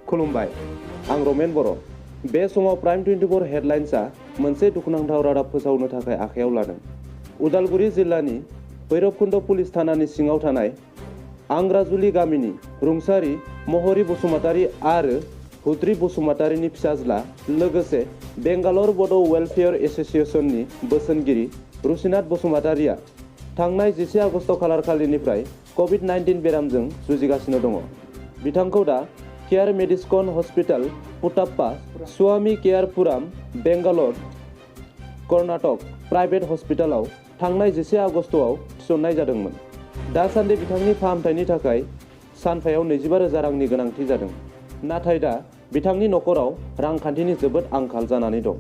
खुलुमबाय, आं रमेन बर'। बे समाव प्राइम 24 हेडलाइन्सआ मोनसे दुखुनांथाव रादाब फोसावनो थाखाय आखायाव लादों। उदालगुरि जिल्लानि भैरबकुन्द पुलिस थानानि सिङाव थानाय आंग्राजुलि गामिनि रुंसारि महरी बसुमतारी आरो हुद्रि बसुमतारीनि फिसाज्ला लोगोसे बेंगालर बड' वेलफेयार एस'सिएशननि बोसोनगिरि रुसिनाथ बसुमतारीया थांनाय 11 आगस्ट खालारखालिनिफ्राय कभिड-19 बेरामजों जुजिगासिनो दङ। बिथांखौ दा केयार मेडिस्कन हस्पिटाल पुटाप्पा स्वामी केयारपुराम बेंगालर कर्नाटक प्राइभेट हस्पिटालाव थांनाय 11 आगस्टआव थिसननाय जादोंमोन। दासान्दि बिथांनि फाहामथायनि थाखाय सानफायाव 25,000 रांनि गोनांथि जादों। नाथाय दा बिथांनि नखराव रांखान्थिनि जोबोद आंखाल जानानै दं।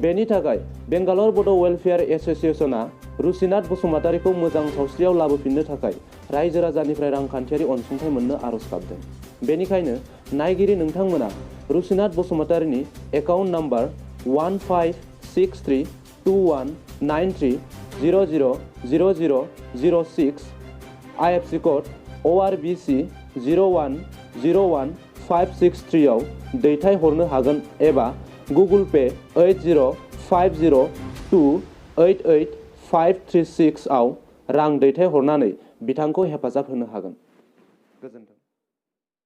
बेनि थाखाय बेंगालर बड' वेलफेयार एस'सिएशनआ रुसिनाथ बसुमतारीखौ मोजां सावस्रियाव लाबोफिननो थाखाय रायजो राजानिफ्राय रांखान्थियारि अनसुंथाइ मोननो आर'ज गाबदों। बेनिखायनो नायगिरि नोंथांमोना रुसिनाथ बसुमतारीनि account number 15632193000006 IFSC code ORBC 0101563 आव दैथायहरनो हागोन एबा गुगल पे 8050288536 आव रां दैथायहरनानै बिथांखौ हेफाजाब होनो हागोन। गोजोन्थों।